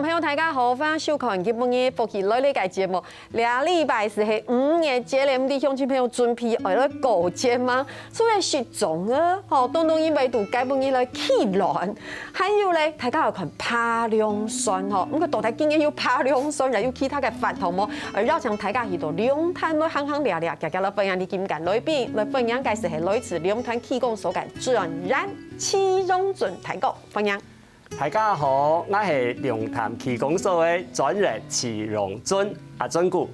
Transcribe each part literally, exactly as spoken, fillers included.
朋友，大家好，歡迎收看今晡日福氣來了个節目。這禮拜就係五月節了，毋知鄉親朋友準備愛來過節嗎？除了食粽啊，吼，當當因為都該晡日來起卵，還有咧，大家有看扒龍船吼，毋過到底今年有扒龍船，還有其他个活動無？呃，邀請大家去到龍潭來行行尞尞，遽遽來歡迎你今日來賓，來歡迎个就係來自龍潭區公所个專員徐榮俊大哥，歡迎。 大家好，𠊎係龍潭區公所个專員徐榮俊，阿俊牯。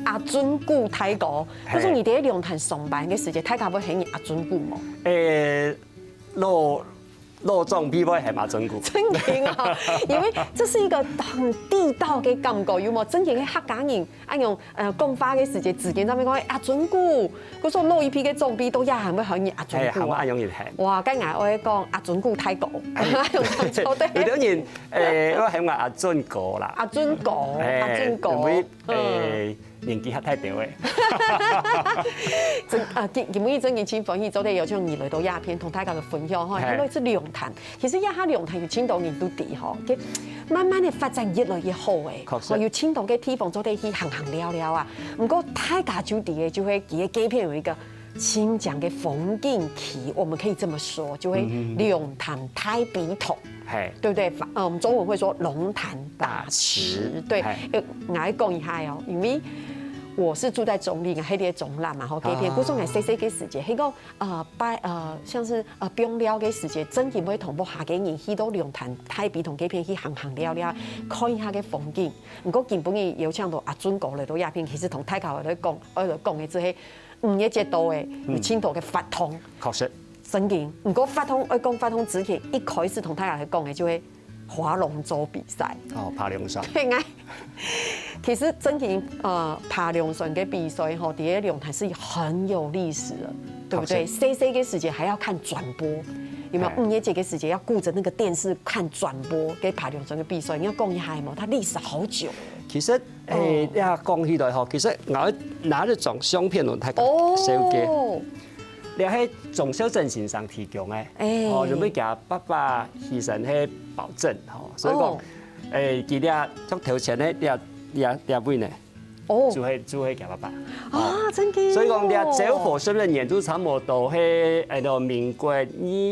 阿俊牯大哥，嘿。可是你在龍潭上班个時節，大家會喊你阿俊牯無？誒，老，老長輩會喊阿俊牯。真的啊，因為這是一個很地道的感覺，有無？真的个客家人 恁樣，呃，講話个時節，之間上面講，哎，阿俊牯，故所老一輩个長輩都也還會喊你阿俊牯啊。哎，喊𠊎恁樣人喊。哇，該𠊎愛講阿俊牯大哥，哎，用當做得。有兜人，哎，會喊𠊎阿俊哥啦。阿俊哥，哎，阿俊哥，因為，嗯。哎，年紀較大兜誒。真，啊，今，今晡日真个真歡喜，做得邀請你來到這片，同大家來分享吼，嘿。因為這龍潭 其實這下龍潭有盡多人都知吼，佢慢慢个發展越來越好誒，確實。吼，有盡多个地方做得去行行尞尞啊。毋過大家就知个，就係佢个隔壁有一個盡靚个風景區，我們可以這麼說，就係龍潭大陂塘，嘿。對不對？嗯，中文會說龍潭大池，大池，對。嘿。呃，𠊎來講一下哦，因為我是住在中壢啊，該个中壢嘛，吼，隔壁，哦。故所𠊎細細个時節，該個 呃，拜，呃，像是，呃，放尞个時節，正經會同屋下个人去到龍潭大陂塘該片去行行尞尞，看一下个風景。毋過今晡日邀請到阿俊哥來到這片，其實同大家來講，愛來講个就係五月節到誒，有盡多个活動。確實。正經，毋過活動，愛講活動之前，一開始同大家來講个就係 划龍舟比賽。哦，扒龍船。對，𠊎，其實正經，呃，扒龍船个比賽吼，在龍潭是很有歷史的，對不對？確實。細細个時節還要看轉播，有沒有？哎。五月節个時節要顧著那個電視看轉播，該扒龍船个比賽，你要講一下有沒有？它歷史好久。其實，誒，哦。這講起來吼，其實𠊎拿這張相片同大家紹介。哦。 這係鍾肇政先生提供个，哎。哦，因為佢爸爸犧牲係暴政，吼，所以講，哦。誒，佢這最頭前个這，這，這位呢，哦。就係，就係佢爸爸。啊，哦。真个哦。所以講，這走火十二年就差不多係，誒，到民國二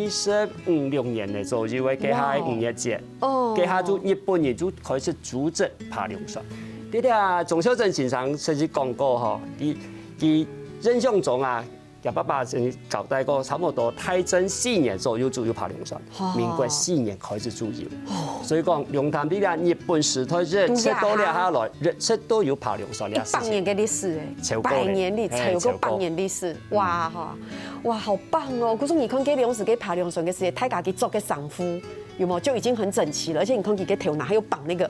十五六年个左右个，該下五月節，哇哦。哦。該下就日本人就開始組織扒龍船。這，這鍾肇政先生曾經講過吼，佢，佢印象中啊， 佢爸爸曾經交代過，差不多大正四年左右就有扒龍船，哦。民國四年開始就有。哦。所以講，龍潭這日本時代一直到這下來，一直都有扒龍船這事情。一百年个歷史誒，超過咧。百年歷，嘿，超過百年歷史，超過。哇哈，哇，好棒哦！可是你看，這龍時，這扒龍船个時節，大家去做个衫褲，有沒有？就已經很整齊了，而且你看，佢个頭那還有綁那個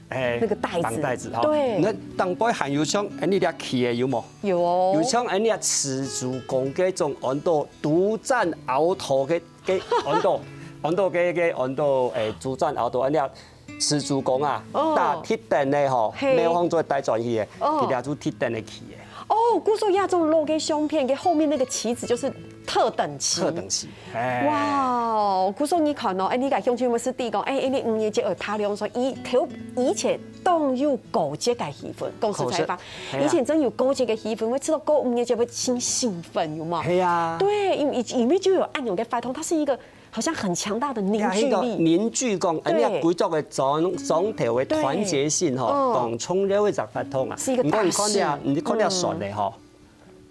哎，那個帶子。綁帶子吼。對。該頂背還有像，哎，你這旗个有無？有哦。有像，哎，你這赤足公該種安到獨佔鰲頭个，个安到，安到个，个安到，哎，獨佔鰲頭，哎，你這赤足公啊，哦。打鐵釘个吼，嘿。廟方做帶轉去个，哦。佢這就鐵釘个旗个。 哦，故所這種老个相片，佢後面那個旗子就是特等旗。特等旗，哎。哇哦，故所你看哦，哎，你个鄉親們係知講，哎，哎，你五月節會扒龍船，以頭，以前當有過節个氣氛，講實在話，確實，係啊。以前真有過節个氣氛，會知道過五月節會真興奮，有無？係啊。對，因為，因為就有恁樣个活動，它是一個 好像很強大的凝聚力。呀，那個凝聚感，對。哎，你看，歸隻个庄，庄頭个團結性吼，對。嗯。當重要个一隻活動啊。是一個大事。毋過你看這，你看這船个吼，嗯。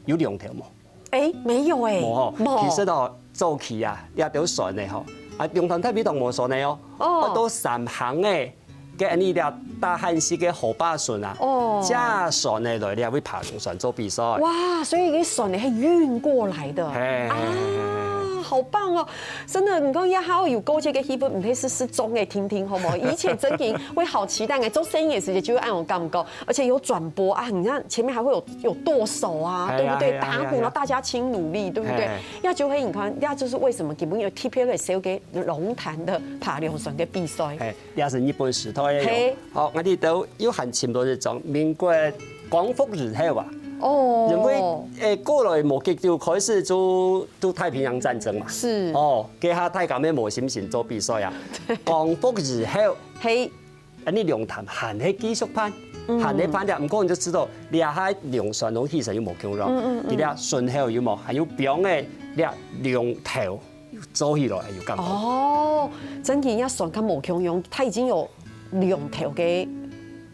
有龍頭無？哎，沒有哎。無吼，無。其實吼，早期啊，這兜船个吼，啊，龍潭大陂塘無船个哦，哦。啊，都三行个， 該恁呢這大漢式个河壩船啊，哦。這船呢來這位扒龍船做比賽。哇，所以該船呢係運過來的。嘿，啊，嘿，嘿，嘿。好棒哦！真的，你看這下有過節个氣氛，毋係係，係裝个定定，好無？以前正經會好期待个，做生意个時節就會恁樣感覺，而且有轉播啊，你看前面還會有，有剁手啊，係啊，對不對？係啊，打鼓，係啊。然後大家親努力，對不對？係。那就會，你看，那就是為什麼今晡日有特別來紹介龍潭个扒龍船个比賽。係。 也係日本時代个喲。嘿。好，𠊎這兜又還尋到一張民國光復以後啊。哦。因為，誒，過來無幾久開始就，就太平洋戰爭嘛。是。哦，該下大家乜無心情做比賽啊。對。光復以後，嘿。恁呢龍潭還係繼續辦，還係辦了，毋過你就知道，這下龍船攏起勢又無共樣，佢這船後有無，還有枋个這龍頭又做起來，還有感覺。哦，真个，人家船較無共樣，它已經有龍頭个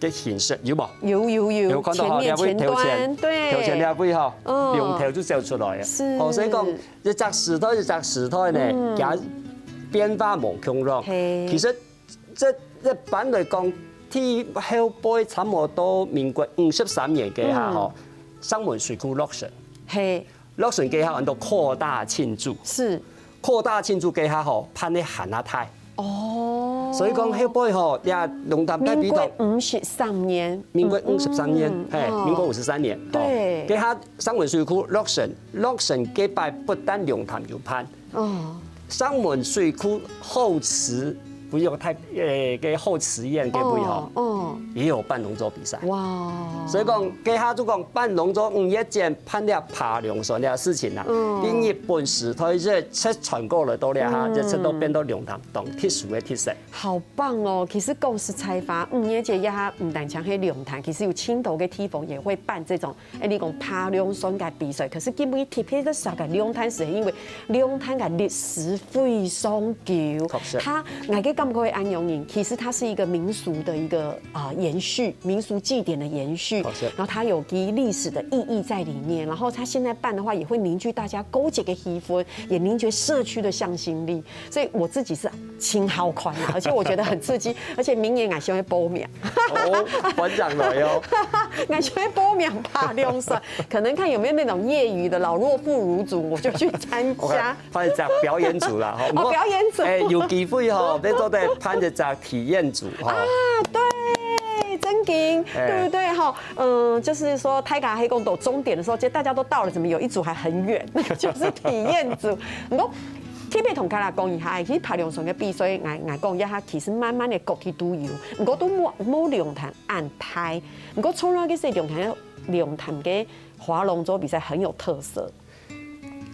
个形式有無？有有有，有看到哈，前面前端，這位頭前，對，頭前這位哈，嗯，龍頭就走出來了。是，哦，所以講一隻時代一隻時代呢，嗯，佢變化無共樣。嘿，其實這一般來講，第後背差不多民國五十三年該下吼，嗯，石門水庫落船，嘿，落船該下安到擴大慶祝，是，擴大慶祝該下吼，辦个還較大。哦，所以講後背吼，這龍潭大比頭，民國五十三年，民國五十三年，嗯，嘿，哦，民國五十三年，對，哦，該下石門水庫落船，落船該擺不但龍潭有辦，哦，石門水庫後池，不是有太，呃，个後池醫院該位吼，哦，哦，也有辦龍舟比賽。哇，所以講，該下就講辦龍舟，五月節辦了扒龍船這事情啊，嗯，比日本時代一直傳過來到這下，嗯，一直都變到龍潭當特殊个特色。好棒哦！其實講實在話，五月節這下毋單淨係龍潭，其實有盡多个地方也會辦這種 欸，你講扒龍船个比賽，可是今晡日特別个紹介龍潭，是因為龍潭个歷史非常久。確實，它，𠊎个感覺係恁樣，其實它是一個民俗的一個，啊，延續，民俗祭典的延續。確實，然後它有其歷史的意義在裡面，然後它現在辦的話，也會凝聚大家勾結的氣氛，也凝聚社區的向心力。所以我自己是盡好看啊，而且我覺得很刺激，而且明年𠊎想愛報名。哦，館長來哦。 𠊎就愛報名扒龍船，可能看有沒有那種業餘的老弱婦孺組，我就去參加。OK，辦一隻表演組啦，吼。哦，表演組。欸，有機會吼，愛做得辦一隻體驗組，吼。啊，對，真經，欸，對不對？吼，嗯，就是說，大家還講到終點的時候，其實大家都到了，怎麼有一組還很遠？就是體驗組。不過，特別同大家講一下，其實扒龍船个比賽，𠊎，𠊎講一下，其實慢慢个各地都有，不過都無，無龍潭 恁大。不過重要个係龍潭，龍潭个划龍舟比賽很有特色，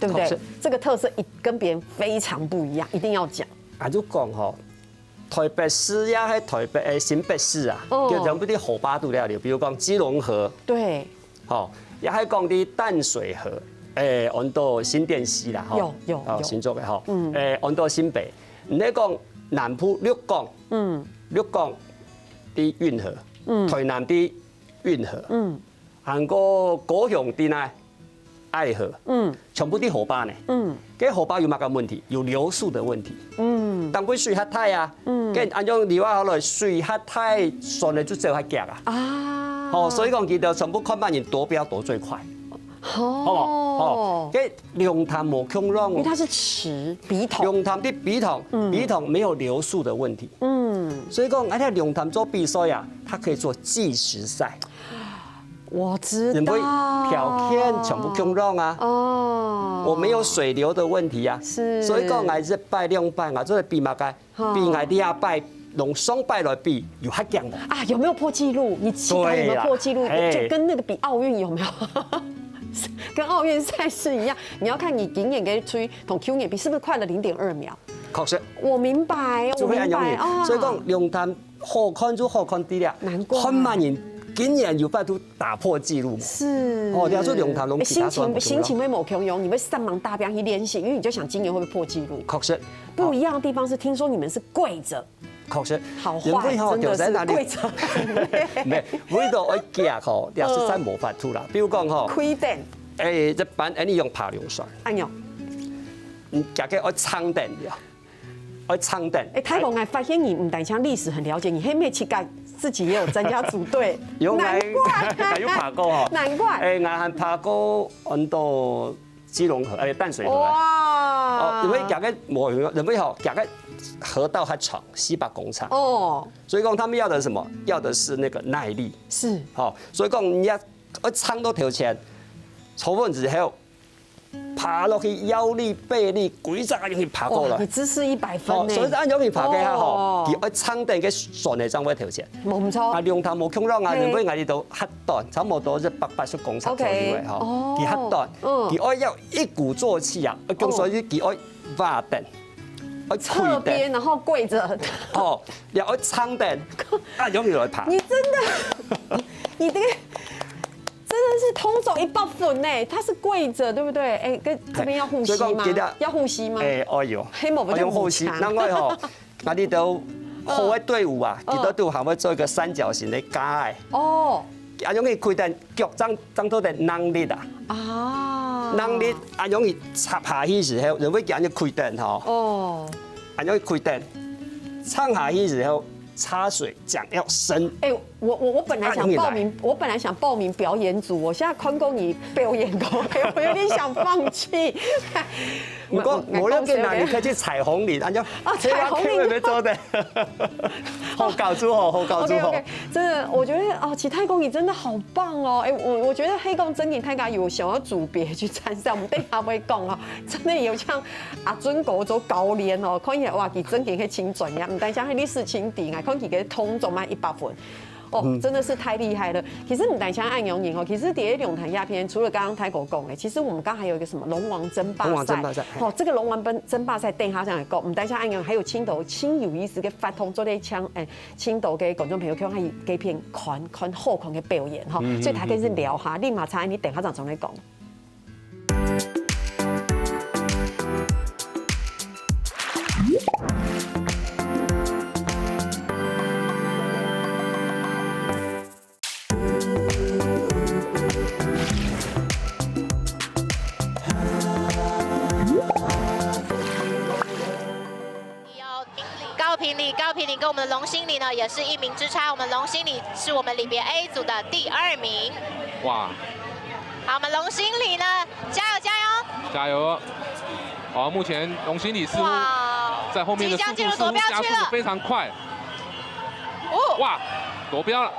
對不對？確實。這個特色一，跟別人非常不一樣，一定要講。啊，就講吼，台北市也係台北，欸，新北市啊，哦，就全部在河壩肚了，比如講基隆河，對，吼，也係講在淡水河，欸，安到新店溪啦，吼，有，有，哦，有。新竹个吼，嗯。欸，安到新北。你來講南部六港，嗯。六港在運河，嗯。台南在運河，嗯。還過高雄在哪？愛河，嗯。全部在河壩呢。嗯。該河壩有麼个問題？有流速的問題。嗯。當歸水較大啊，嗯。該恁樣流下來，水較大，船仔就走較遽啊。啊。吼，所以講佢兜全部看麼人奪標奪最快。哦。好無？吼，該龍潭無共樣哦。因為它是池，陂塘。龍潭在陂塘，嗯。陂塘沒有流速的問題。嗯。所以講，而且龍潭做比賽啊，它可以做計時賽。 我知道。因為條件全部共樣啊。哦。我沒有水流的問題啊。是。所以講，𠊎一擺兩擺，𠊎做得比麼个？哈。比𠊎第二擺，用上擺來比，有較強無？啊，有沒有破紀錄？你期待有沒有破紀錄？對啦，嘿。就跟那個比奧運有沒有？跟奧運賽事一樣，你要看你今年跟去同舊年比，是不是快了零點二秒？確實。我明白，我明白，就會恁樣。啊。所以講，龍潭 好看就好看在這，難怪。看麼人今年有法度打破紀錄嘛。是。哦，了解龍潭攏其他船無共樣。欸，心情，心情會無共樣，你會上網大家去練習，因為你就想今年會不會破紀錄。確實。不一樣的地方是，聽說你們是跪著。確實。好壞，因為吼，真的是跪著。就在那裡。沒，為著愛遽吼，也實在無法度啦。比如講吼，開燈。欸，一般恁樣用扒龍船。哎喲。嗯，遽个愛撐燈了。 愛撐等。欸，大哥，𠊎發現你毋單淨歷史很了解，你還自家自己也有參加組隊。有，難怪。𠊎有扒過吼。難怪。欸，𠊎還扒過安到基隆河，欸，淡水河啊。哇。哦，因為這個無，因為吼，這個河道較長，四百公尺。哦。所以講他們要的是什麼？要的是那個耐力。是。好，所以講你要，要撐到頭前，坐穩之後， 爬落去，腰力、背力，幾隻个人去爬過來。哇，你姿勢一百分呢。哦，所以恁樣去爬个哈吼，哦。佢愛撐等个船个正會頭前。無毋著。啊，龍潭無共樣啊，嘿。因為𠊎這兜較短，差不多一百八十公尺左右个吼，OK。哦。佢較短，嗯。佢愛要一鼓作氣啊，哦。所以佢愛划等。愛跪等，側邊，然後跪著。哦，也愛撐等，啊，容易來爬。你真的，你這個真的是通俗一百分呢，他是跪著，對不對？哎，跟這邊要護膝嗎？所以講，記得，要護膝嗎？哎，哎喲，黑某不就愛用護膝，很強。難怪吼，𠊎這兜好个隊伍啊，嗯。佢兜都還會做一個三角形个架仔。哦。啊，用个跪等，腳正，正做得能力啊。啊。能力啊，用个插下去時候，就會驚你跪等吼。哦。啊，用个跪等，撐下去時候，插水槳要深。哎，我，我，我本來想報名，啊，容易來。我本來想報名表演組，我現在看過你表演過，我有點想放棄。不過，我，我，我了解哪裡可以去彩虹林，啊，就哦，彩虹林。這个可以做的。好搞出吼，好搞出吼。OK，OK，真的，我覺得哦，其實太空椅真的好棒哦。哎，我，我覺得黑洞真的大家有想要組別去參賽，我們等一下會講哦，真的有像阿尊哥做教練哦，看起來哇，佢真的係真專業，毋單淨係歷史青點啊，看佢个動作嘛一百分。哦，嗯。真的是太厲害了。其實毋單淨恁樣哦，其實在龍潭這片，除了剛剛大哥講的，其實我們剛還有一個什麼龍王爭霸賽。龍王爭霸賽，嘿。哦，這個龍王爭，爭霸賽等一下再來講，毋單淨恁樣，還有青島盡有意思个活動做得搶，哎， 青島个觀眾朋友，看下佢該片看，看好看个表演吼，嗯，所以大家先聊下，嗯，嗯。你嘛差，你等下正上來講。高平里，高平里跟我們的龍興里呢，也是一名之差。我們龍興里是我們里別A組的第二名。哇！好，我們龍興里呢，加油加油！加油！好，目前龍興里似乎哇，在後面的速度即將進入奪標區了。似乎加速得非常快。哦，哇，奪標了！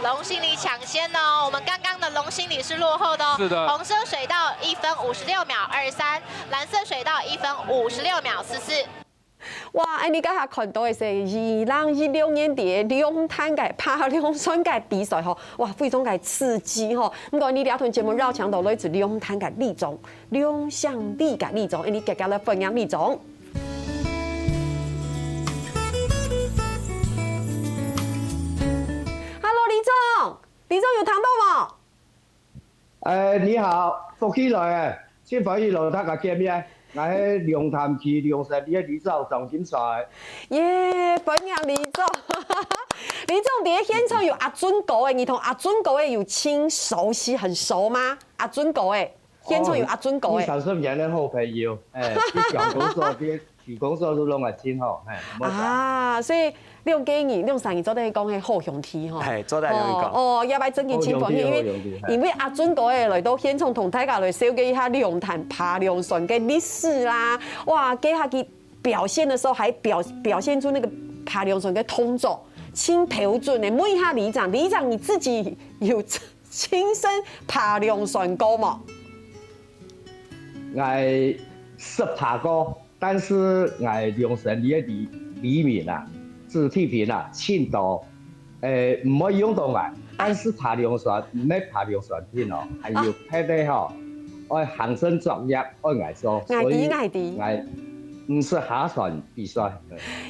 龍興里搶先哦，我們剛剛的龍興里是落後的哦。是的。紅色水稻一分五十六秒二三，藍色水稻一分五十六秒四四。 哇，哎，你剛才看到个係二零一六年底个龍潭个扒龍船个比賽吼，哇，非常个刺激吼。毋過你這段節目邀請到來自龍潭个里長，龍興里个里長，哎，你遽遽來歡迎里長。Hello，里長，里長有聽到無？ 哎，你好，福氣來了，真歡喜同大家見面。𠊎係龍潭區龍興里个里長張金才。耶，歡迎里長。里長，你个現場有阿尊哥誒，你同阿尊哥誒有盡熟悉、很熟嗎？阿尊哥誒，現場有阿尊哥誒。哦，二三十年的好朋友，哎，在鄉公所，在區公所都攏還盡好，哎，無錯。啊，所以 兩個人，兩三個人做得講係好兄弟吼。係，做得恁樣講。哦，哦，這擺真个真歡喜，好兄弟，因為，好兄弟，係。因為阿尊哥誒來到現場同大家來紹介一下龍潭扒龍船个歷史啦。哇，該下佢表現的時候還表，表現出那個扒龍船个動作，真標準誒。問一下里長，里長你自己有親身扒龍船過無？𠊎識扒過。 但是𠊎龍興里个里，里民啊，子弟兵啊，盡多，誒，毋會用到𠊎，但是扒龍船，毋係扒龍船定哦，還有別个吼，愛行政作業愛𠊎做，𠊎知，所以𠊎知。𠊎毋識下船比賽。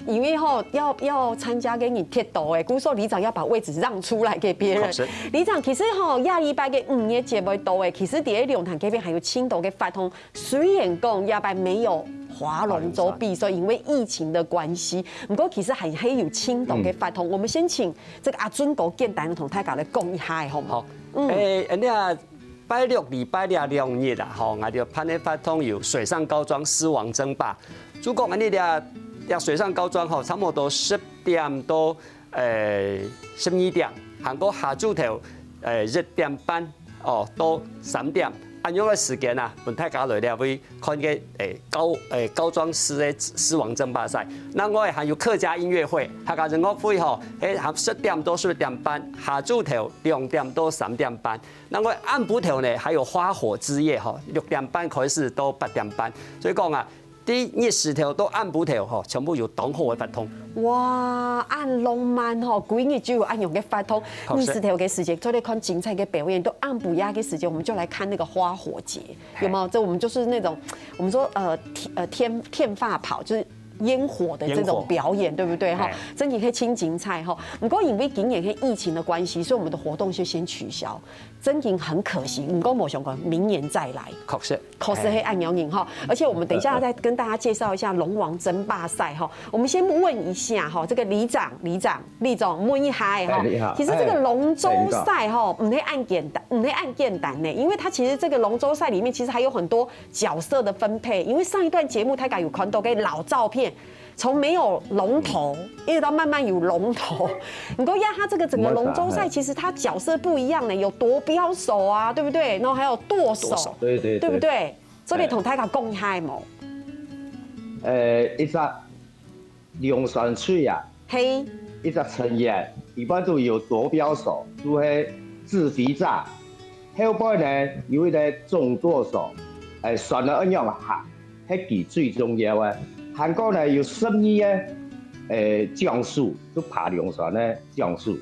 因為吼，要，要參加个人忒多誒，故所里長要把位置讓出來給別人。確實。里長，其實吼，下禮拜个五月節會到誒，其實在龍潭這片還有盡多个活動， 雖然講這擺沒有划龍舟比賽，因為疫情的關係，毋過其實還，還有盡多个活動。嗯。我們先請這個阿尊哥簡單地同大家來講一下，好毋好？好。嗯。誒，恁樣啊，拜六、禮拜這兩日啊，吼，𠊎兜辦个活動有水上高中獅王爭霸。就講恁樣這，這水上高中吼，差不多十點到 誒，十二點，還過下晝頭，誒，一點半，哦，到三點，恁樣个時間啊，分大家來這位看个，誒，高，誒，高中獅个獅王爭霸賽。另外還有客家音樂會，客家音樂會吼，誒，下晝十點到十一點半，下晝頭兩點到三點半。另外暗晡頭呢，還有花火之夜吼，六點半開始到八點半。所以講啊， 對日時頭到暗晡頭吼，全部有當好个活動。哇，恁浪漫吼，歸日就有恁樣个活動。確實。日時頭个時間，做得看精彩个表演，到暗晡夜个時間，我們就來看那個花火節，嘿。有沒有？這我們就是那種，我們說，呃，天，呃，天，天發跑，就是烟火的这种表演，对不对哈？真的是盡精彩哈。不过因为今年是疫情的关系，所以我们的活动就先取消。真的很可惜，不过我想讲，明年再来。確實，確實係恁樣哈，而且我们等一下再跟大家介绍一下龍王爭霸赛哈。我们先问一下哈，这个里长，里长，里长问一下哈。其实这个龙舟赛哈，毋係恁簡單，毋係恁簡单呢，因为它其实这个龙舟赛里面其实还有很多角色的分配，因为上一段节目大家有看到个老照片。从没有龙头，一直到慢慢有龙头。你看呀，它这个整个龙舟赛，其实它角色不一样呢，有夺标手啊，对不对？然后还有舵手，对对对不对？这里同大家讲一下无？呃，一只龙船队啊，嘿，一只成员，一般都有夺标手，就係指挥者。后背呢有一个总舵手，哎，船个恁样行，係佢最重要个。还过呢有十二个，诶，将士，就扒龙船个将士，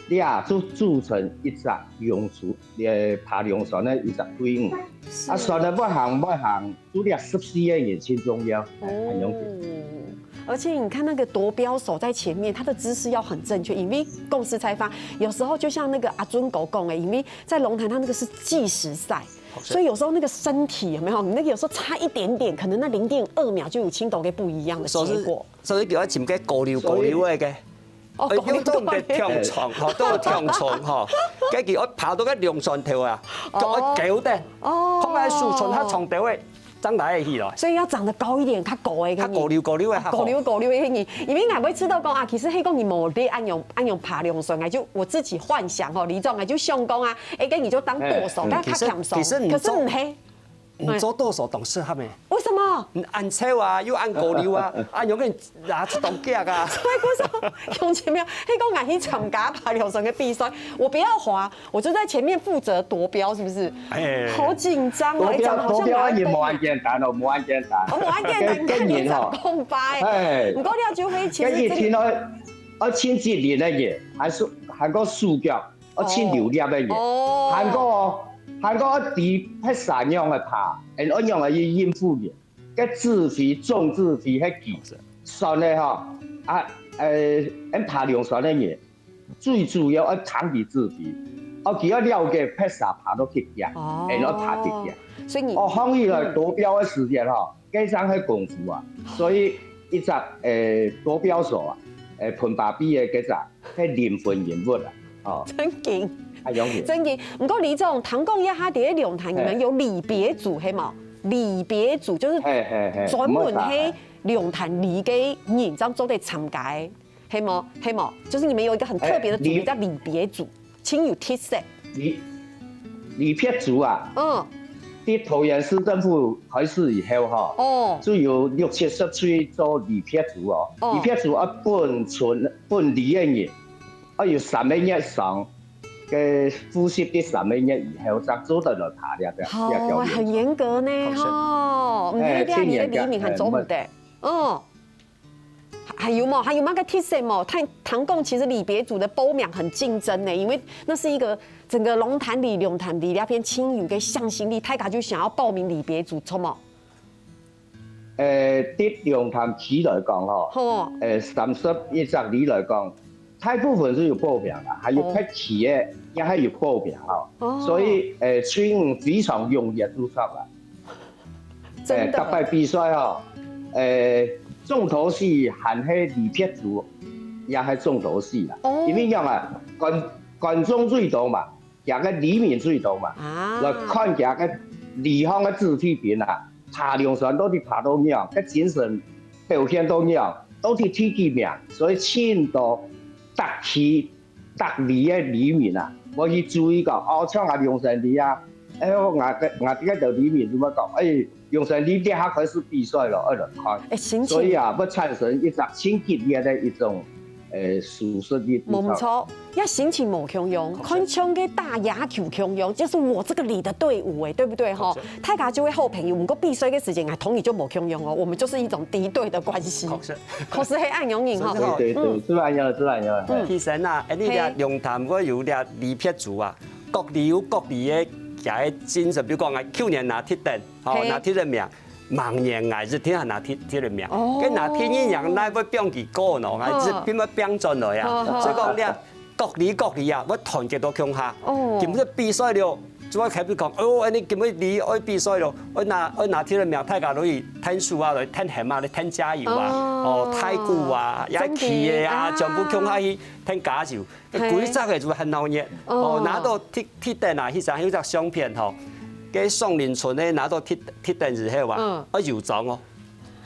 这就组成一只龙船，诶，扒龙船个一只队伍。啊，船个要行要行，就这十四个人真重要，哎，很容易。哦。而且你看那个夺标手在前面，他的姿势要很正确，因为公司裁判有时候就像那个阿尊狗讲的，因为在龙潭它那个是计时赛，所以有时候那个身体有没有？你那个有时候差一点点，可能那零点二秒就有轻抖跟不一样的结果。所以就要尋个高溜高溜个个。哦，哎，有當个跳床吼，當个跳床吼，跟佢愛爬到个龍船頭啊，就愛狗的，哦看下樹船較長條个，正來得起來。所以要长得高一点，較高的較高溜高溜个較好。高溜高溜的你，因为俺会知道讲啊，其实黑公你无得按用按用爬龙船，哎，就我自己幻想哦，李总哎，就想讲啊，哎，跟你就当舵手，哎但他强手，其实其实你可是你黑，你做舵手當適合咩？为什么？你恁瘦啊，又恁高溜啊，啊，有个人拿出刀架啊。所以为什么永前没有？黑公俺去参加爬龙船的比赛，我不要滑，我就在前面负责夺标，是不是？哎好紧张哦，夺哎，讲标得好像我要夺标也无恁简单哦，无恁简单。哦，我按键等跟看你人哦怎么空白。哎，不过廖就会其实真的跟一听到，而且这里那个还是还个手脚，而且流量个人，哦还个哦，还个第一拍啥样个爬，然后样个应付人，个指挥总指挥迄个算了哈，啊，呃，俺爬龙船个人，最主要要听佢指挥，哦，佢要了解拍啥爬到几点，哦然后爬几点。所以你哦，行起来夺标个时间哈，该上个功夫啊，所以一只诶夺标手啊，诶，喷巴比个该只，迄灵魂人物啊，哦，真紧。啊，容易。真紧。不过李总，唐讲一下，在龙潭你们有礼别组，嘿嘛？礼别组就是嘿嘿嘿，专门黑没错嘿龙潭里个人，正做得参加的，嘿吗？嘿吗？就是你们有一个很特别的组别，哎礼叫礼别组，请有特色。礼礼别组啊，嗯，自桃园市政府开始以后哈，哦，就有六七十岁做礼别组哦。哦礼别组啊，分村分里个人，啊有三个月上，个复习的三个月以后，才做得来爬了，这样好，这样表演。很严格呢，好是哈。唔哎係你个真严格礼明还做唔得，嗯。还有冇？还有冇个特色冇？唐唐讲，其实礼别组的报名很竞争呢，因为那是一个整个龙潭里、龙潭里那片亲友的向心力，大家就想要报名礼别组，错冇？呃，对龙潭区来讲吼，吼，呃，三十一只里来讲，大部分是有报名啦，还有哦客气的也还有报名哈，哦所以呃，所以非常容易做出来。真呃，逐摆的，比赛哈，呃，重头戏还系礼别组，也系重头戏啦。哦因为样啊，观观众最多嘛，佢个里民最多嘛，啊来看佢个里方个子弟兵啊，爬龙船到底爬到样，个精神表现到样，到底第几名，所以请到特区特里个里民啊，我去注意讲，哦，像啊龙山里啊，哎呦，我个我个个里民怎么讲？哎，龙山里这下开始比赛了，二轮看。哎，心情所以啊，会产生一种新激烈的一种呃舒适力。冇错，要心情冇共样，看像个打野球共样，就是我这个里的队伍哎，对不对哈？大家就会好朋友，不过比赛的时间啊，同你就冇共样哦，我们就是一种敌对的关系。确实。可是黑暗永影哈，对对对，自然有，自然有。嗯其实啊，哎，你个龙潭个有个礼别组啊，各里有各里个个精神，比如讲啊，去年拿第一等，吼，嘿拿第一名，明年𠊎一定愛拿第，第一名。哦。該拿第二名，哪會放佢過呢？𠊎一定愛放轉來啊。哦。所以講，你看，各里各里啊，愛團結到共下。哦。今日比賽了，就愛開始講，哦，恁呢今日你愛比賽了，愛拿，愛拿第一名，大家落去𢯭手啊，來𢯭緪啊，來𢯭加油啊。哦。哦，太鼓啊，也企業啊，真的啊。全部共下去𢯭加油。 嘿。規隻个就很鬧熱。哦。哦，拿到第，第一等啊，迄張有隻相片吼，該松林村个拿到第，第一等之後啊，嗯。愛遊庄哦。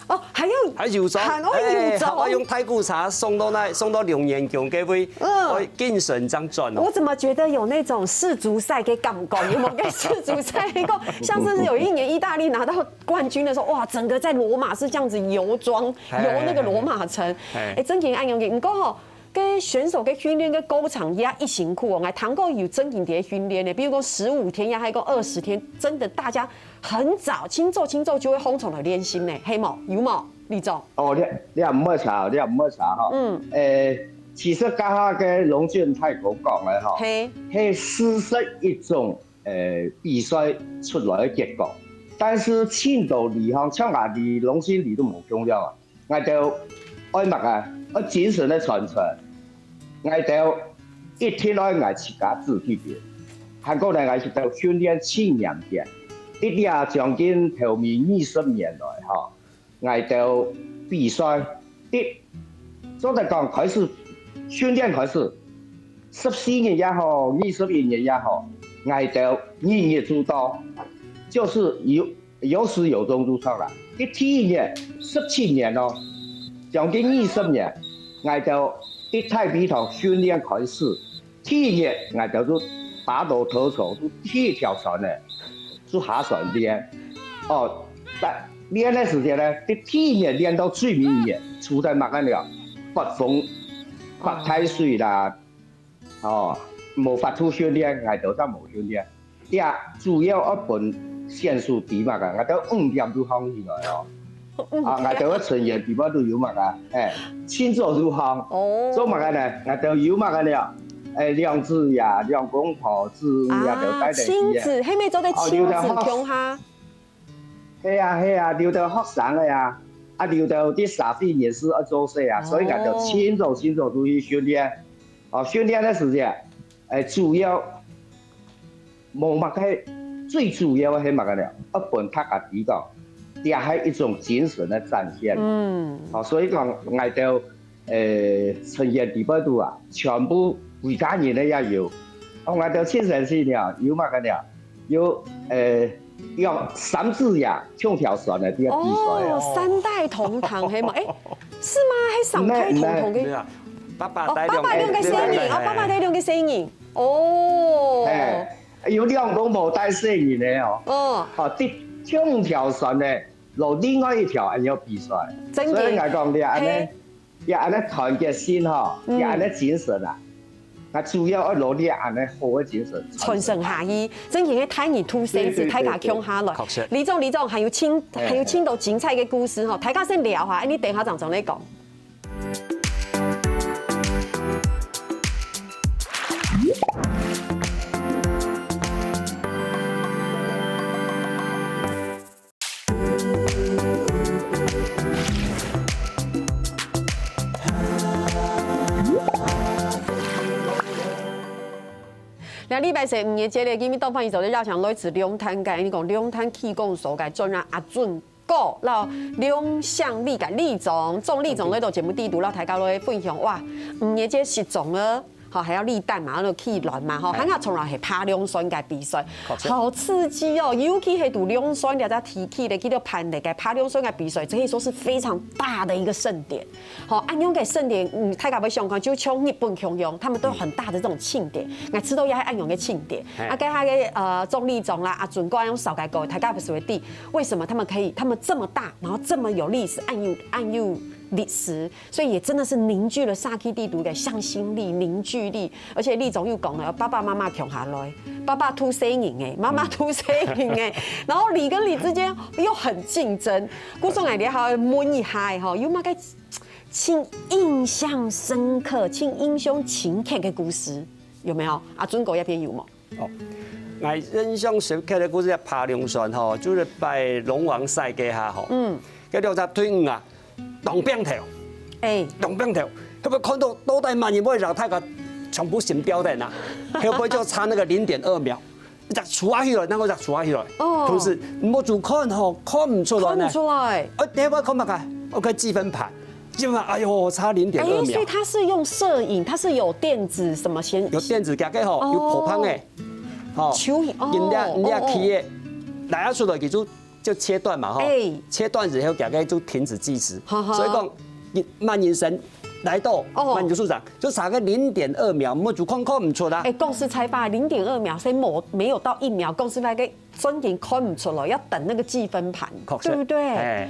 哦，還要，還遊庄，還愛遊庄。哎，還愛用太鼓車送到那，送到龍眼宮該位，嗯。愛精神正轉哦。我怎麼覺得有那種世足賽的感覺？有沒有？跟世足賽那個，像是有一年義大利拿到冠軍的時候，哇，整個在羅馬是這樣子遊庄，哎，遊那個羅馬城。哎，哎。哎，真正恁樣个。不過吼， 該選手个訓練个過程也異辛苦哦，𠊎聽過有正經个訓練呢，比如講十五天呀，還有講二十天，真的大家很早，清早清早就會䟘床來練習呢，係無？有無，李總？哦，你，你也毋好查，你也毋好查吼。嗯。誒，其實剛剛个龍俊太公講个吼，嘿。係事實一種，誒，比賽出來个結果。但是青島里吼，像𠊎里龍俊里都無共樣啊。 𠊎兜愛麼个？愛精神个傳承。𠊎兜一定愛𠊎自家自己个。還過呢，𠊎兜訓練七年个，一直將近頭尾二十年來吼，𠊎兜比賽，一，做得講開始訓練開始，十四日也好，二十一日也好，𠊎兜日日做到，就是有 有始有終就唱啦。佢第一年，十七年哦，將近二十年，𠊎兜一大比堂訓練開始。第一年，𠊎兜就打到頭頭，就第一條船呢，就下船練。哦，但練个時間呢，佢第一年練到最尾一年，出在麼个呢？發風、發大水啦， 哦，無法度訓練，𠊎兜正無訓練。也主要愛分選手知麼个，𠊎兜五點就䟘起來哦。五點。啊，𠊎兜个成員裡背都有麼个，哎，清早就䟘。哦。做麼个呢？𠊎兜有麼个呢？哎，兩子呀，兩公婆子女啊，都帶等去耶。啊，親子，係無做得親子共下？哦，有的吼。 係啊，係啊，留到學生个啊，啊，留到啲社會人士愛做事啊，哦。所以𠊎兜清早清早就去訓練。哦，訓練个時間，誒，主要無麼个，最主要个係麼个呢？愛分大家知講，這係一種精神个展現。嗯。哦，所以講，𠊎兜 誒，成員裡背肚啊，全部自家人个也有。哦，𠊎兜親身去了，有麼个了？有，誒，用三子呀，像條船个這个比賽哦。哦，三代同堂，係無？誒，是嗎？係三代同堂个？沒有，沒有，爸爸帶兩個，哦，爸爸兩個細人，哦，爸爸帶兩個細人，哦。嘿，有兩公婆帶細人个哦。哦。哦，第，像條船个，落另外一條，還要比賽。真个。所以𠊎講，你恁呢，嘿。 也恁呢團結心吼，嗯。也恁呢精神啊。啊，主要愛努力恁呢好个精神傳承下去，真正个大人渡細子，對，對，大家共下來。對，對。確實。李總，李總，還有青，嘿，還有青島精彩个故事吼，大家先尞下，恁呢等下正正來講。 這禮拜四五月節咧，今日當歡迎收到邀請來自龍潭个，你講龍潭區公所个專員阿俊哥，摎龍鄉里个里長、總里長來到節目裡肚，摎大家來分享。哇，五月節食粽啊， 吼，還有立蛋嘛，還有起卵嘛，吼，嘿。還有從來係扒龍船个比賽，確實。好刺激哦！尤其係在龍船這隻地區咧，佢兜辦理个扒龍船个比賽，這可以說是非常大的一個盛典。吼，恁樣个盛典，嗯，大家會想看，就像日本共樣，他們都有很大的這種慶典，嗯。𠊎知道也係恁樣个慶典。嘿。啊，該下个，呃，總里長啦，阿俊哥恁樣紹介過，大家不是會知，為什麼他們可以，他們這麼大，然後這麼有歷史，恁有，恁有歷史， 所以也真的是凝聚了社區裡肚个向心力、凝聚力。而且里長又講了，爸爸媽媽共下來，爸爸渡細人仔，媽媽渡細人仔，然後里跟里之間又很競爭。故所𠊎這下問一下吼，有麼个盡印象深刻、盡印象深刻个故事，有沒有？阿俊哥這片有無？ 哦， 𠊎印象深刻个故事，係扒龍船吼，就係拜龍王賽該下吼，嗯，該兩隻隊伍啊，當拚頭，哎，當拚頭，佢會看到到底麼人會讓大家全部先掉等啊，後背就差那個零點二秒，一隻出啊起來，然後一隻出啊起來，哦，同時目珠看吼，看毋出來呢，看毋出來，啊，你會看麼个？我看計分盤，計分盤，哎喲，差零點二秒，哎，所以他是用攝影，他是有電子什麼顯，有電子，佢个吼，有破防个。 吼，球形，哦，人家人家哦哦，企个，拉出來佢就就切斷嘛吼，哎，切斷之後，佢个就停止計時。哈哈，所以講，你慢人生來到，哦，慢人數長，就差个零點二秒，目珠看看毋出啊。哎，講實在話，零點二秒，所以沒沒有到一秒，講實在个，真正看毋出來，要等那個計分盤，確實，對不對？哎，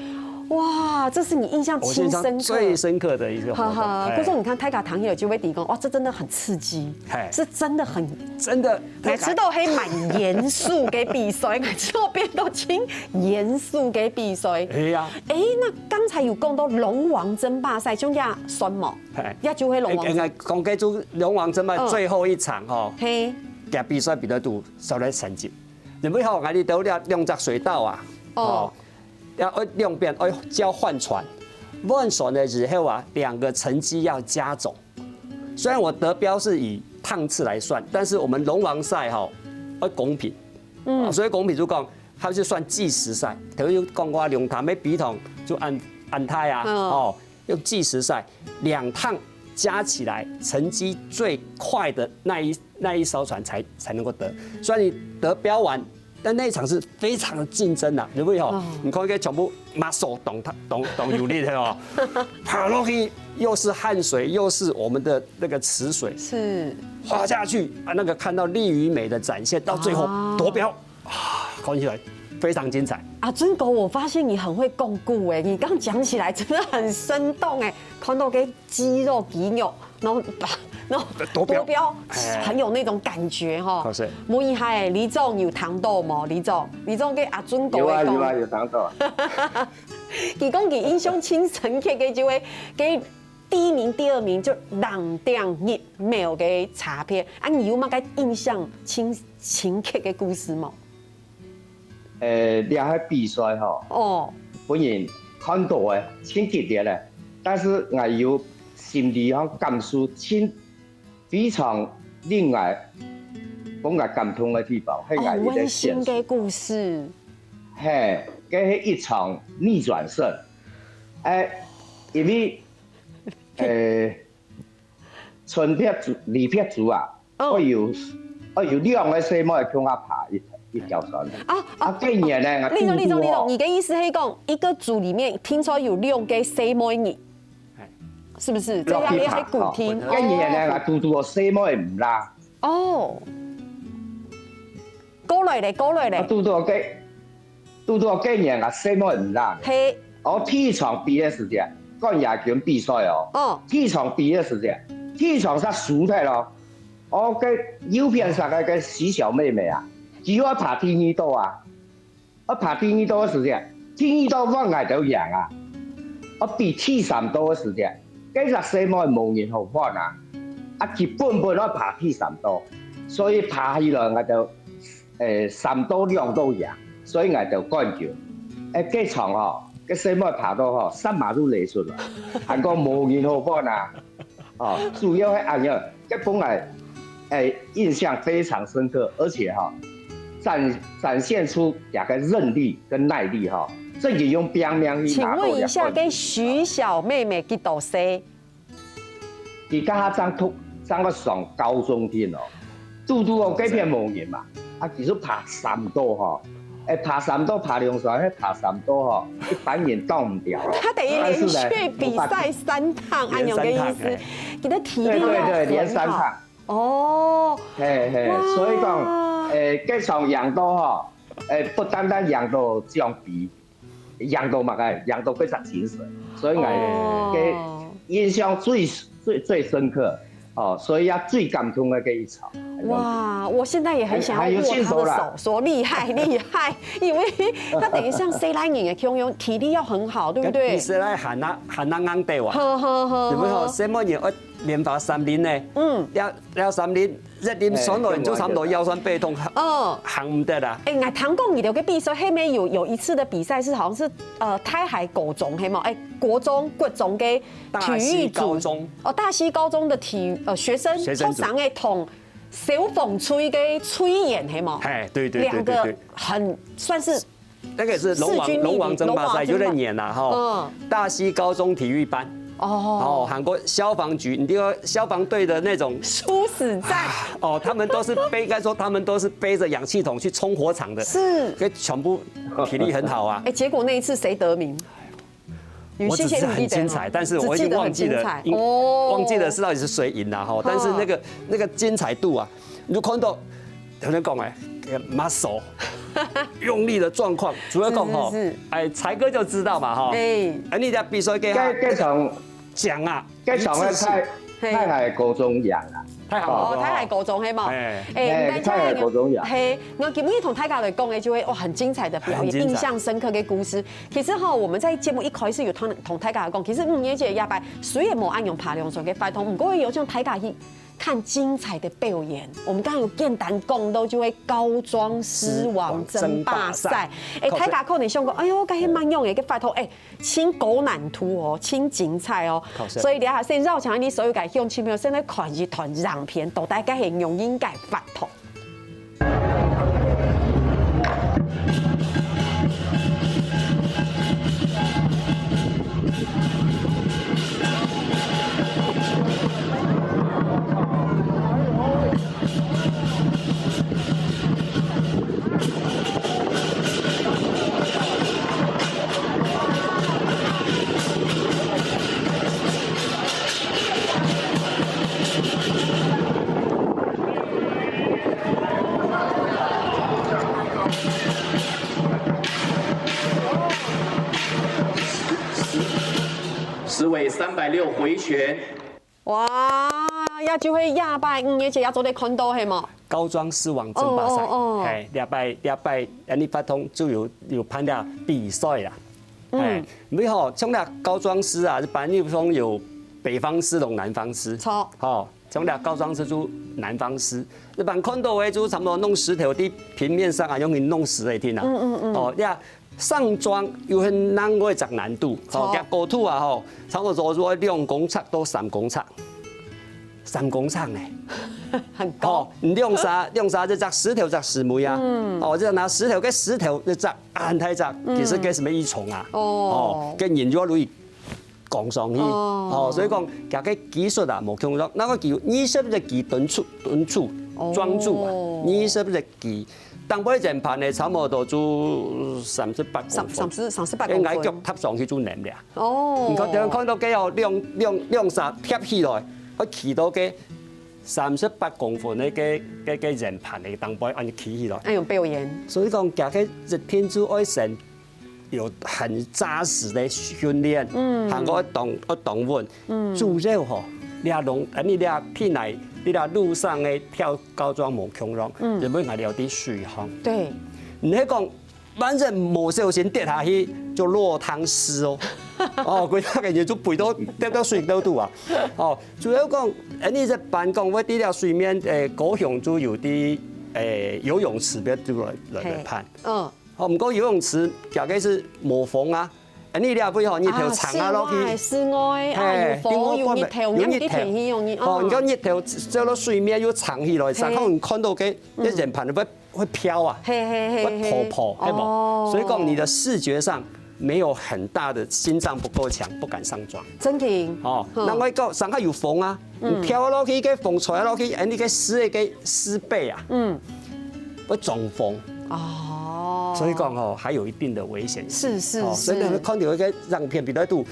哇，這是你印象最深刻，我印象最深刻的一個活動，哈哈，哎，可是你看，大家聽了就會提供，哇，這真的很刺激。 嘿，是真的很，真的，每次都係蠻嚴肅个比賽，每次都變到盡嚴肅个比賽。係啊，哎，那剛才有講到龍王爭霸賽，像這算無？嘿，也就係龍王爭，應該講該就龍王爭霸最後一場吼，嘿，佢比賽比較多，少來三集，因為吼，𠊎兜這兩隻水道啊，哦，哦，要兩邊要交換船，換船的時候啊，兩個成績要加總。 雖然我得標是以趟次來算，但是我們龍王賽吼，要公平，嗯，所以公平就講，它是算計時賽，等於講我兩趟要比同就按按太啊，哦，用計時賽，兩趟加起來成績最快的那一那一艘船才才能夠得，所以你得標完 但那一場是非常的競爭的，因為吼，你看該全部muscle當當當有力的哦，爬落去又是汗水，又是我們的那個池水，是，滑下去啊，那個看到力與美的展現，到最後奪標啊，看起來非常精彩。阿尊哥，我發現你很會講古哎，你剛講起來真的很生動哎，看到个肌肉肌肉，然後把然後奪標，奪標，哎，很有那種感覺哈。確實，問一下，李總有聽到無？李總，李總个阿尊哥有啊有啊有聽到。佢講佢印象盡深刻个就係个第一名、第二名就零點一秒个差別，啊，你有麼个印象盡深刻个故事無？ 呃，這个比賽吼，哦，分人看到个盡激烈个，但是𠊎有心理上感受盡非常令𠊎分𠊎感動个地方，係𠊎一个溫馨个故事，嘿，該係一場逆轉勝，哎，因為，呃， 春撇組、李撇組啊，愛有愛有兩个細妹共下爬一一條船。啊啊，該年呢，𠊎李總李總李總，你个意思係講，一個組裡面聽說有六個細妹人，是不是？這樣也係固定。該年呢，𠊎堵堵細妹毋啦。哦，過來咧，過來咧。堵堵該 堵堵該年啊，細妹毋啦。係。哦，第一場比个時節，冠亞軍比賽哦。哦。第一場比个時節，第一場煞輸忒咯。哦，該右片上个該徐小妹妹啊，佢愛爬第二道啊。愛爬第二道个時節，第二道換𠊎兜贏啊。愛比第三道个時節，該隻細妹無人好換啊。啊，佢本本愛爬第三道，所以爬起來𠊎兜 誒，三道兩道贏，所以𠊎兜冠軍。誒，該場吼，該細妹爬到吼，三馬路流出來，還講無人好換啊！哦，主要係恁樣，該分𠊎，誒，印象非常深刻，而且吼，展展現出佢个韌力跟耐力吼，正經用拚命去拿到這冠軍。請問一下，該徐小妹妹幾多歲？ 佢該下正讀正愛上高中添哦，堵堵哦該片無人嘛，啊佢就爬三道吼，誒爬三道爬龍船，該爬三道吼，一般人擋毋牢。他等於連續比賽三趟，恁樣个意思，連三趟，嘿。佢个體力要很好。對對對，連三趟。哦，嘿嘿，哇。所以講，誒，該場贏到吼，誒，不單單贏到獎杯， 贏到麼个，贏到該隻精神，所以𠊎个印象最最最深刻，哦，所以也最感動个該一場。哇，我現在也很想要握他的手，還有信手啦。說厲害厲害，因為他等於像細倈人个共樣，體力要很好，對不對？比起來還那還那硬得啊，呵呵呵呵。有沒有？細妹人愛蓮花三輪呢，嗯，這這三輪，一輪上來就差不多腰痠背痛，嗯，行毋得啦。哎，𠊎聽講你兜个比賽，後面有有一次的比賽是好像是呃大溪高中，係無？哎，國中、國中个體育組，大溪高中。哦，大溪高中的體育呃學生，學生組。學生个同消防隊个隊員，係無？哎，對對對對對。兩個很算是那個是龍王，勢均力敵，龍王爭霸賽，龍王爭霸。有點遠啦哈。嗯。大溪高中體育班，哦。哦，還過消防局，你知道消防隊的那種殊死戰。哦，他們都是背，應該說他們都是背著氧氣筒去衝火場的，是。所以全部體力很好啊。哎，結果那一次誰得名？我只是很精彩，但是我已經忘記了，只記得很精彩。哦。忘記了是到底是誰贏了哈。但是那個，嗯。那個精彩度啊，你就看到，頭先講哎，那個muscle，用力的狀況，主要講哈，是是是。哎，才哥就知道嘛哈。哎。哎，你在比賽給他該該場獎啊，該場个太，嘿。太溪高中贏啊。太溪高中。哦，太溪高中，係無？哎。哎，哎，大家太溪高中贏。嘿，𠊎今日同大家來講个，就會，哇，很精彩的表演，很精彩。印象深刻的故事。其實哈，我們在節目一開始有同，同大家講，其實五月節夜排雖然無恁樣拍兩場个活動，毋過有種大家去看精彩的表演。我們剛剛有簡單講到，就係高中獅王爭霸賽。獅王爭霸賽。哎，大家可能想講，哎喲，該係麼樣个活動？哎， 盡高難度哦，盡精彩哦。好，是。所以這下先邀請你所有个鄉親朋友先來看一段影片，到底該係仰般个活動。 十位三百六回旋。 哇，這就係夜排五月節也做得看到，係無？高中獅王爭霸賽，哦，哦，哦。嘿，夜排，夜排，恁呢活動就有，有辦這比賽啦。嗯。嘿，因為吼，像這高中獅啊，一般有分有北方獅同南方獅。著。吼，像這高中獅就南方獅，一般看到个就差不多弄石頭在平面上啊，用來弄石頭个，嗯，嗯，嗯。哦，這 上莊又係另外一隻難度，吼，著。佢高度啊，吼，差不多做做兩公尺到三公尺，三公尺呢。很高。吼，你兩儕，兩儕一隻石頭一隻獅尾啊，嗯。哦，這拿石頭，該石頭一隻恁大隻，嗯。其實該係麼个異重啊？哦。哦，該人就愛落去扛上去，哦。哦，所以講，佢个技術啊，無共樣。該个佢有二十一支長度，長度，哦。長度啊，二十一支 頂背前盤呢，差不多就三十八公分。三，三十，三十八公分。該𠊎腳踏上去就軟了。哦。你看，等下看到該哦，兩，兩，兩儕貼起來，會企到該三十八公分个該，該，該前盤个頂背，恁呢企起來。哎喲，表演。所以講，佢个一定就愛先 有很扎實个訓練，嗯。還過愛當，愛當穩。嗯。主要吼，這龍，恁呢這天來，你這路上个跳高樁無共樣，嗯。因為𠊎兜在水項。對。毋係講萬一無小心跌下去，就落湯屍哦。哦，歸隻个人就飛到，跌到水溝肚啊。哦，主要講，恁呢一般講，會在這水面，誒，高雄就有在，誒，游泳池邊就來，來，來辦。嘿。嗯。 哦，毋過游泳池，佢个係無風啊。恁呢這位吼，日頭長啊落去。啊，室外，室外，啊，嘿，有風，有日頭，有日頭。你毋知天氣容易，哦，哦。你看日頭照到水面又長起來，嘿。然後你看到个，嗯。該圓盤會，會飄啊，嘿，嘿，嘿，會泡泡，嘿。係無？哦。所以講你的視覺上沒有很大的，心臟不夠強，不敢上樁。真的。哦，嗯。另外一個，上下有風啊， 嗯。你跳落去，該風吹落去，哎，你个獅个，該獅背啊，嗯。會中風。哦。所以講吼，還有一定的危險性。是，是，哦，所以呢，是。看到一個影片，比如講，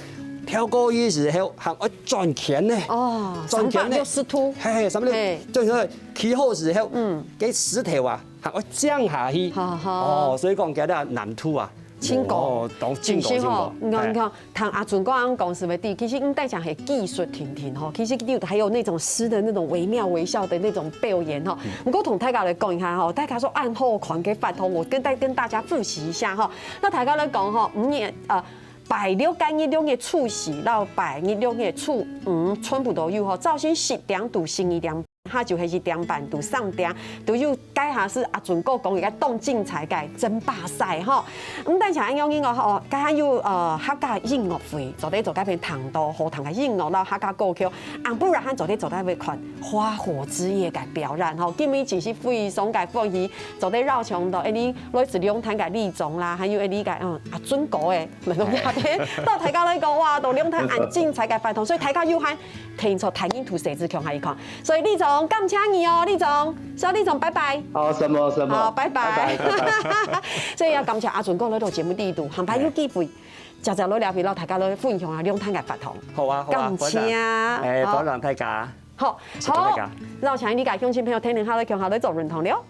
跳過去時候，還愛轉圈呢。哦，轉圈呢。三百六十度。嘿，嘿，三百六十度，嘿。就是起好時候，嗯。該石頭啊，還愛降下去。好，好。哦，所以講，佢个難度啊， 真高。哦，當真高，真高。真高。你看，哎。你看，聽阿俊哥恁講，係毋係？其實應該講係技術挺挺吼，其實你有還有那種獅的那種惟妙惟肖的那種表演吼。嗯。毋過同大家來講一下吼，大家說恁好看个活動，我跟，再跟大家複習一下吼。那大家來講吼，五月，呃，拜六个日六月初四，摎拜日六月初五，全部都有吼。朝晨十點到十二點，下晝係一點半到三點，都有。該下係阿俊哥講一個當精彩个爭霸賽吼。毋單淨恁樣个吼，該下有呃客家音樂會，做得做該片聽到好聽个音樂摎客家歌曲，暗晡日還做得做得去看花火之夜个表演吼。今日真係非常个歡喜，做得邀請到一位來自龍潭个里長啦，還有一位个嗯阿俊哥个。 門龍這片，到大家來講，哇，到龍潭恁精彩个活動，所以大家有閒，定著大人渡細子共下去看。所以里長，感謝你哦，里長，小里長，拜拜。好，什麼什麼，好，拜拜。拜拜，拜拜。所以愛感謝阿俊哥來到節目裡肚，下擺有機會，再再來尞，摎大家來分享下龍潭个活動。好啊，好啊，感謝。好啊。哎，好。多謝大家。好，謝謝大家。好，邀請你个鄉親朋友，天天下來共下來做運動了。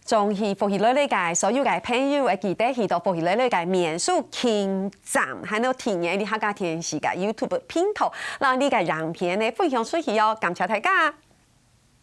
中意福氣來了个所有个朋友，愛記得去到福氣來了个面書網站，還有訂閱你客家電視个YouTube頻道，摎你个影片呢分享出去哦，感謝大家。